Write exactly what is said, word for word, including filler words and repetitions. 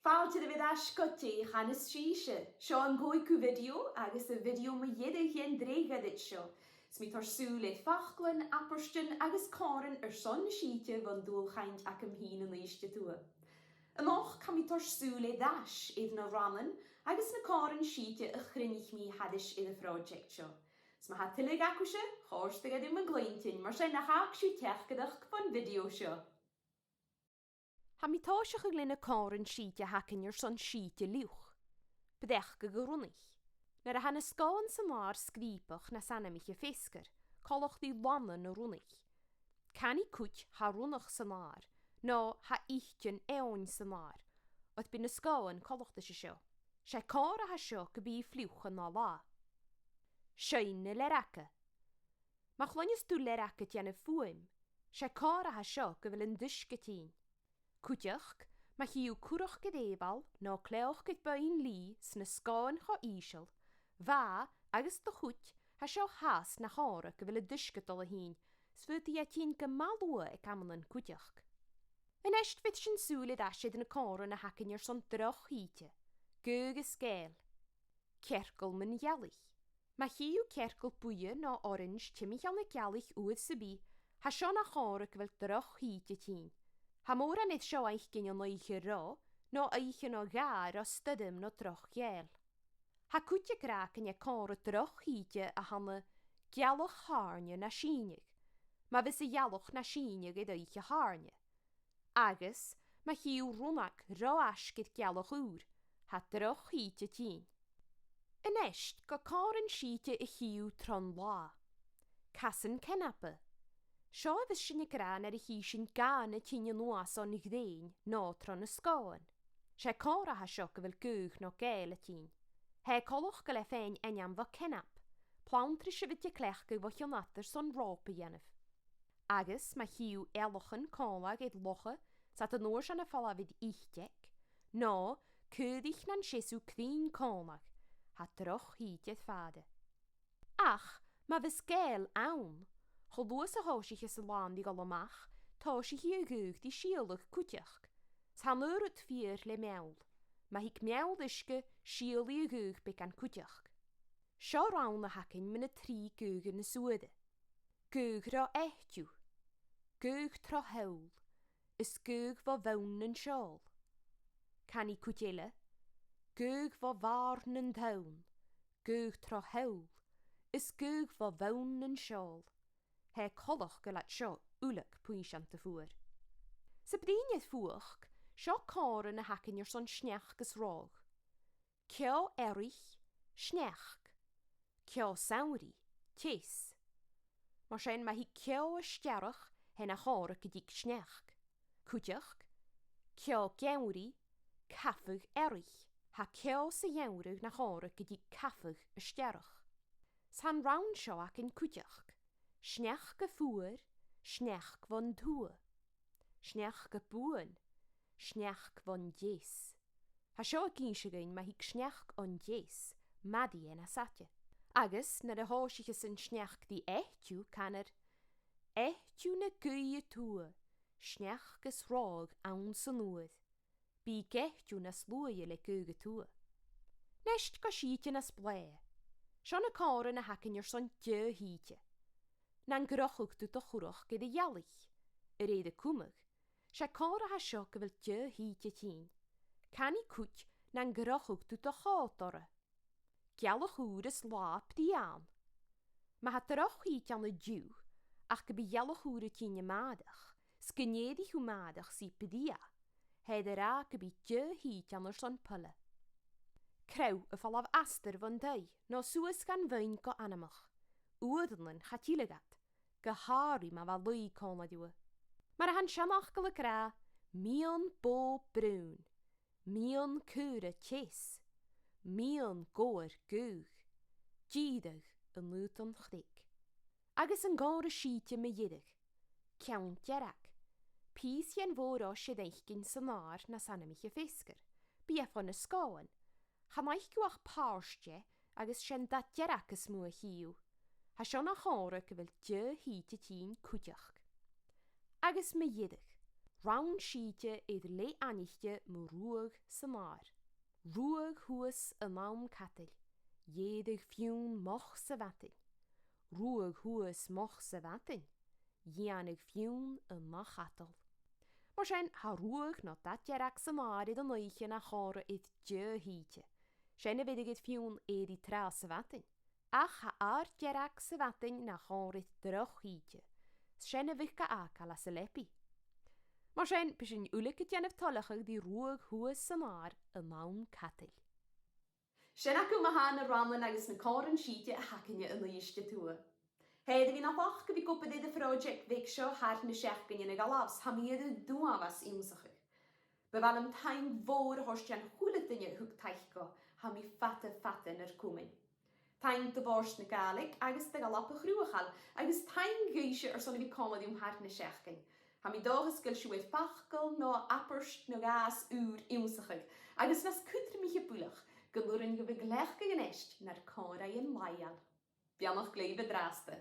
Fàilte dhuibh air ais gu Dè Chanas Sibhse. Seo an còigeamh video agus a' video mu dheireadh dhen t-sreath seo. 'S mi a' toirt sùil air faclan, abairtean agus còmhradh airson na sìde bhon dualchainnt agam fhìn an Uibhist a Tuath. A-nochd, tha mi a' toirt sùil air ais air na rannan agus na còmhraidhean sìde a chruinnich mi thairis air a' phròiseact seo. 'S ma tha tuilleadh agaibhse, chòrdadh e rium a' cluinntinn, mar sin nach fhàg sibh teachdaireachd bhon video seo. Tha mi a' tòiseachadh le na còmhraidhean sìde a th' againn airson sìde fhliuch. Breac gu runnaic. Nuair a tha na sgòthan san adhar sgrìobach nas anmoiche feasgar, coltach ri lana na runnaic. Canaidh cuid tha runnach san adhar, no tha itean eòin san adhar, oir bidh na sgòthan coltach ris a seo. 'S e còmhradh a tha seo gum bi i fliuch an ath latha. Seinn na learga. Ma chluinneas tu learg a' dèanamh fuaim, 's e còmhradh a tha seo gu bheil an t-uisge a' tighinn. Cuideachd, ma chì thu currac air èibhall no cleòc air beinn-lì 's na sgòthan cho ìosal, bha agus do chuid, tha seo fhathast na chòmhradh gu bheil an t-uisge a' dol a thighinn, 's faodaidh e tighinn gu math luath aig amannan cuideachd. A-nis, bheir sinn sùil air ais air na còmhraidhean a th' againn airson droch shìde, gaoth is gèile. Cearcall mun ghealaich. Ma chì thu cearcall buidhe no orains timcheall na gealaich uair sam bith, tha seo na chòmhradh gu bheil droch shìde a' tighinn. Tha mòran air seo fhaicinn an oidhche ro, no oidhche no dhà ro stoirm no droch ghèile. Tha cuid ag ràdh gun e còmhradh droch shìde a th' ann an gealach thàirne na sìneadh, ma bhios an gealach na sìneadh air oidhche thàirne. Agus, ma chì thu runnag ro fhaisg air gealach ùr, tha droch shìde a' tighinn. A-nis, gu còmhraidhean sìde a chì thu tron latha. Casan ceann-aba. Seo a bhios sinn ag ràdh nuair a chì sinn gàna a' tighinn a-nuas on ghrèin no tro na sgòthan. 'S e còmhradh a tha seo gu bheil gaoth no gèile a' tighinn. Tha e coltach gu bheil e a' faighinn ainm bho ceann-ab, planntrais a bhiodh iad a' cleachdadh bho chionn fhada airson ròp a dhèanamh. Agus ma chì thu ealachan còmhla air locha, 's iad an uair sin a' falbh air iteig, no caoraich nan seasamh cruinn còmhla, tha droch shìde air fàire. Ach, ma bhios gèile ann, cho luath 's a thòisicheas an làn ri dhol a-mach, tòisichidh a' ghaoth ri sìoladh cuideachd, 's tha an aon rud fìor le meall. Ma thig meall uisge, sìolaidh a' ghaoth beagan cuideachd. Seo rann a th' againn mu na trì gaothan as fhuaire. Gaoth ro aiteamh, gaoth tro tholl, is gaoth bho bhonn nan seòl. Canaidh cuid eile, gaoth bho bhàrr nan tonn, gaoth tro tholl, is gaoth bho bhonn nan seòl. Tha e coltach gu bheil iad seo uileag puinnseanta fuar. Sa bhruidhinn air fuachd, seo còmhradh na th' againn airson sneachd is reothadh. Ceò earraich, sneachd. Ceò samhraidh, teas. Mar sin, ma thig ceò as t-earrach, tha e na chòmhradh gun tig sneachd. Cuideachd, ceò geamhraidh, cabhadh earraich. Tha ceò sa gheamhradh na chòmhradh gun tig cabhadh as t-earrach. 'S tha an rann seo againn cuideachd. Sneachd gu fuar, sneachd bhon tuath. Sneachd gu buan, sneachd bhon deas. Tha seo ag innse dhuinn ma thig sneachd on deas, madaidh e nas fhaide. Agus nuair a thòisicheas an sneachd ri aiteamh, canar, aiteamh na gaoithe tuath, sneachd is reothadh anns an uair. Bidh gaoth nas luaithe le gaoth a tuath. Nist gu sìde nas blàithe. Seo na còmhraidhean a th' againn airson deagh shìde. Nan crochadh tu do churrac air a' ghealaich, a rèir a' cumadh, 's e còmhradh a tha seo gu bheil deagh shìde a' tighinn. Canaidh cuid nan crochadh tu do chòta orra. Gealach ùr is latha brèagha ann. Ma tha droch shìde ann an-diugh, ach gum bi gealach ùr a' tighinn a-màireach, 's gun èirich thu a-màireach 's i brèagha, tha e ri ràdh gum bi deagh shìde ann airson poile. Crodh a' falbh astar bhon taigh, no suas dhan bheinn gu anmoch. Uaireannan cha tilleadh iad, gu h-àraidh ma bha laoigh còmhla riutha. Mar a tha an seanfhacal ag ràdh, miann bò brùn, miann caora teas, miann gobhar gaoth, dìreadh an aodann chreag. Agus an còmhradh sìde mu dheireadh, ceann dearg, pìos dhen mhòr-ois a dh'fhaicinn san adhar nas anmoiche feasgar, bidh e fo na sgòthan. Chan fhaic thu ach pàirt dheth agus 's e an dath dearg as motha a chì thu. Tha seo na chòmhradh gu bheil deagh shìde a' tighinn cuideachd. Agus mu dheireadh, rann sìde air leth aithnichte mu ruadh san adhar. Ruadh shuas an àm cadail, dh'èireadh Fionn moch sa mhadainn. Ruadh shuas moch sa mhadainn, dhèanadh Fionn an ath-chadal. Mar sin, tha ruadh no dath dearg san adhar air an oidhche na chomharra air deagh shìde. Sin a bheireadh air Fionn èirigh tràth sa mhadainn. Ach tha adhar dearg sa mhadainn na chomharra air droch shìde. 'S sin a bhiodh ga fhàgail às an leabaidh. Mar sin, bidh sinn uile a' dèanamh toileachadh ri ruadh shuas san adhar an àm cadail. Sin agaibh ma-thà na rannan agus na comharran sìde a th' againne an Uibhist a Tuath. Tha e air a bhith na bhochd a bhith ag obair air a' phròiseact bheag seo thar na seachdain a dh'fhalbh, 's tha mi air an t-uabhas ionnsachadh. Bu mhath leam taing mhòr a thoirt dhan a h-uile duine a thug taic dhomh, tha mi fada, fada nur comain. Taing do Bhòrd na Gàidhlig agus do dh'Alba Chruthachail, agus taing dhuibhse airson a bhith còmhla rium thar na seachdain. Tha mi an dòchas gu bheil sibh air facal no abairt no dhà às ùr ionnsachadh, agus nas cudromaiche buileach, gun urrainn dhuibh a gleoc a-nis nar còmhraidhean làitheil. Beannachd leibh an-dràsta.